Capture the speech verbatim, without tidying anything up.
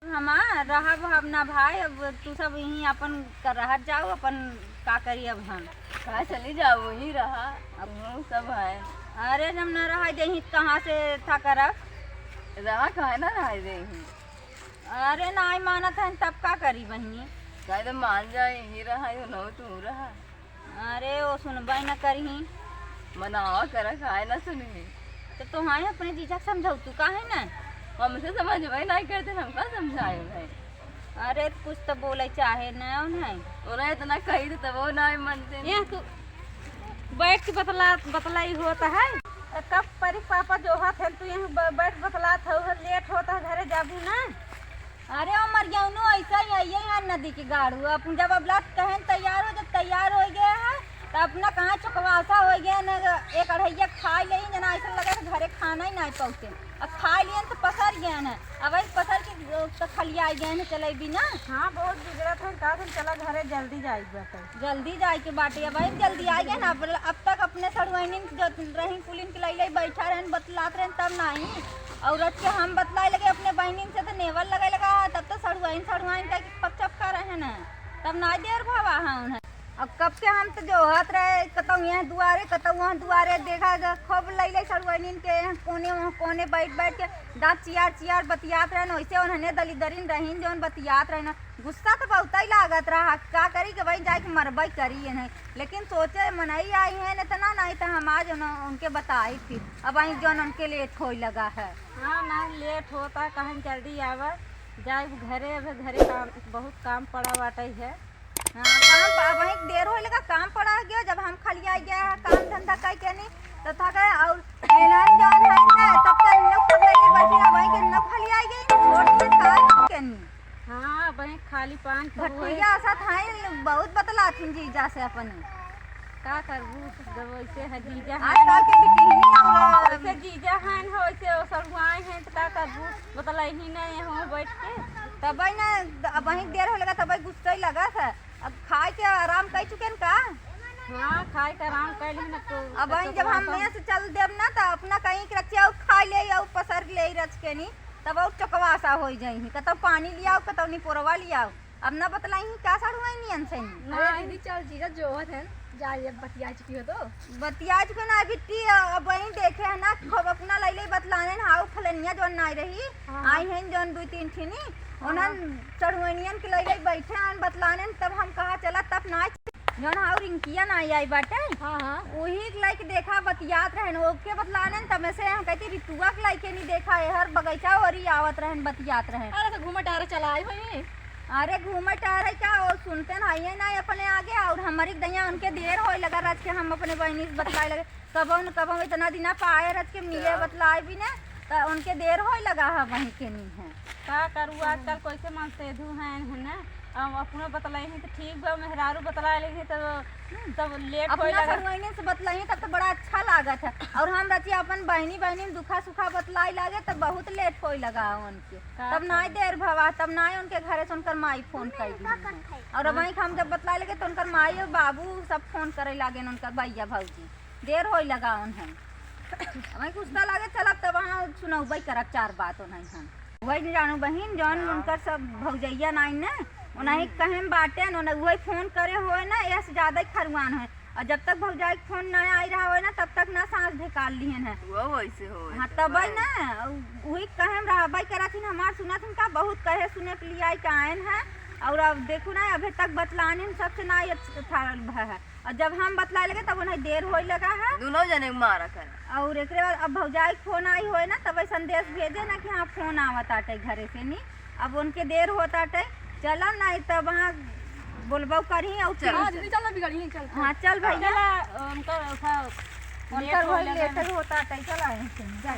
हमार रहब हम ना भाई, अब तू सब यहीं अपन कर रहत जाओ, अपन का करी अब हम। का चली जाओ, वहीं रहा, अब हम सब हैं। अरे जब ना रहा देही त कहाँ से था करब? रहा काहे ना रहा देही? अरे नाई मानत है तब का करी बहिनी? काहे तो मान जाए, यहीं रहा, यहीं तू रहा। अरे, वो सुनबे न करही। मनावा करा, काहे ना सुनही? तो तोहाई अपने जीजा के समझाऊ, तू काहे ना? हमसे समझबे नाई करते, हम का समझाए भाई? अरे, कुछ तो बोले चाहे ना उन्हें। उन्हें इतना कही तो तब वो नाई मनते। ये तू बैठ के बतला, बतलाई होता है। तो कब परी पापा जो हाथ है, तू यहाँ ब-, बैठ बतलात हो, लेट होता है, घरे जाबू ना। अरे, ओ मरियौनो ऐसा ही है, यही है नदी के गाड़ू। अब जब अब लत कहेन तैयार हो, जब तैयार हो गया है, तो अपना कहाँ चकवासा हो गया न, एक अढ़ैया खा लेई, जना ऐसा लगा कि घरे खाना ही नहीं पहुँचे। अब खा लियन तो पसर गया न, अब वही पसर के, तो खलिया गया न, चले भी ना। हाँ, बहुत बिगड़त है, का तुम चला घरे जल्दी जाई बाटे। जल्दी जाए के बाटे, अब वही जल्दी आ गया ना। अब, अब तक अपने सड़ुआइनिन जो रही कुलिन के लैले बैठा रहन, बतलात रहन, तब नहीं। और रच के हम बतलाए लगे अपने बहिनिन से, तो नेवल लगे लगा, तब तो सड़ुआइन, सड़ुआइन कह के पकचपका रहे न, तब ना देर भावा है उन्हें। अब कब के हम तो जोहत रहे, कतौ यहाँ दुआरे, कतौ वहाँ दुआरे, देखा ग-, खूब लैले सड़ुआइनिन के यहाँ कोने, वहाँ कोने बैठ, बैठ के दाँत चियार, चियार बतियात रहन, वैसे उन्हें दलिदरिन रहीन जौन बतियात रहन, गुस्सा तो बहुत ही लागत रहा, का करी कि भाई जाए के मरबई करी इन्हें। लेकिन सोचे मनई आई हैं इतना, नहीं तो हम आज उन-, उनके बताई फिर। अब आई जौन उनके लेट होई लगा है। हाँ, ना लेट होता, कहीं जल्दी आवा, जाए घरे, अब घरे काम, बहुत काम पड़ा बाटे है। हाँ, काम प-, अब वहीं देर होई लगा, काम पड़ा गया, जब हम खलिया गया है, काम धंधा कई के नहीं, तो था गए और एलन जौन है ना, तब तक इन लोग सब लेके बैठी रहा, वहीं के इन लोग खलिया गए, छोड़ दिए काम के नहीं। हाँ, वहीं खाली पान तो हुए। भटकुइया साथ हैं, बहुत बतलाथिन जीजा से अपने। का करबू, जब वैसे है जीजा है। आजकल के बिटिहनी और वैसे जीजा हैं, वैसे सड़ुआए हैं, तो का करबू, बतलही नहीं हो बैठ के। तबे ना, अब वहीं देर हो लगा, तबे गुस्सा ही लगा था। अब खाए के आराम कर चुके हैं का? हाँ, खाए के आराम कर ली ना तो। अब वहीं जब हम यहाँ से चल देब ना, तो अपना कहीं के रखिए और खा ले और पसर ले रच के नहीं, तब और चकवासा हो जाई, कतौ पानी लियाओ, कतौ निपोरवा लियाओ। अब ना बतलाई ही का साड़ू आई नियन से नहीं। अरे हाँ। दीदी, चल जीजा जो होत है, जाइए, बतिया चुकी हो तो। बतिया चुके ना, अभी टी, अब वहीं देखे है ना, खूब अपना लैले बतलाने, हाउ फलनिया जौन नाई रही, हाँ, हाँ। आई हैं जौन दुई तीन ठिनी, हाँ, उन्हन हाँ। चढ़ुआइनियन के लैले बैठे हैं बतलाने, तब हम कहा चला, तब ना जौन हाउ रिंकिया नाई आई बाटे, हाँ, हाँ। वही के लैके देखा बतियात रहन, ओके बतलाने, तब में से हम कहती रितुआ के लैके नहीं देखा है, हर बगैचा ओरी आवत रहन, बतियात रहन। अरे तो घूमे टहरे चला आई हुई। अरे घूमे टहरे का, वो सुनते न हइये ना अपने आगे, और हमारी दइया उनके देर होए लगा, रच के हम अपने बहिनी से बतलाए लगे, कबहुँ न कबहुँ इतना दिना पाए रच के मिले तब। बतलाए भी ना, तो उनके देर होए लगा है वहीं के नहीं है। का करू, आजकल कैसे मन सेधू हैं, है ना? अब अपनो बतलाई ही तो ठीक बा, मेहरारू बतलाए लगी तो, तब लेट होए अपना लगा। सड़ुआइने से बतलाई तब तो बड़ा अच्छा लागत है, और हम रचिया अपन बहिनी, बहिनी में दुखा सुखा बतलाई लागे तब बहुत लेट होए लगा उनके। का तब नाई करी? देर भवा, तब नाई उनके घरे से उनकर माई फोन मम्मी, कर दी का है। करत है? और हाँ। वहीं हम जब बतलाए लगे तो उनकर माई और बाबू सब फोन करे लागे, उनकर भैया भौजी, देर होए लगा उन्हें। वहीं गुस्सा लागे, चल अब तब वहाँ सुनौबे करब चार बात उन्हें हम। वही जानू बहिन, जौन हाँ। उनकर सब भौजैया नाई न, उन्हें हम्म। कहे में बाटे न, उन्हें वही फोन करे होए न, यह से ज्यादा ही खरुआन है। और जब तक भौजाई के फोन ना आई रहा होए ना, तब तक ना सांस ढेकाल लिहन है। वो वैसे होए हाँ, तो तबे बस। ना, वही कहे में रहबे करत हिन, हमार सुनत हिन का, बहुत कहे सुने के लिए आई के आयन है। और अब देखू ना, अभी तक बतलाने में सबसे ना अच्छा था है। और जब हम बतलाए लगे, तब उन्हें देर होए लगा है। दोनों जने मारा कर। और एकरे बाद अब भौजाई के फोन आई होए ना, तब संदेश भेजे ना कि हाँ, फोन आवत आटे घरे से नी। अब उनके देर होत आटे, चला नहीं तब वहाँ बोलबो करी और चल। फिर हाँ, दीदी, चल ना बिगड़ी, चल, चल। हाँ, चल भैया। चला, उनका, उनका उनकर लेट वही होए लगा लेटर ना। होत आटे, चला यहीं से, जा।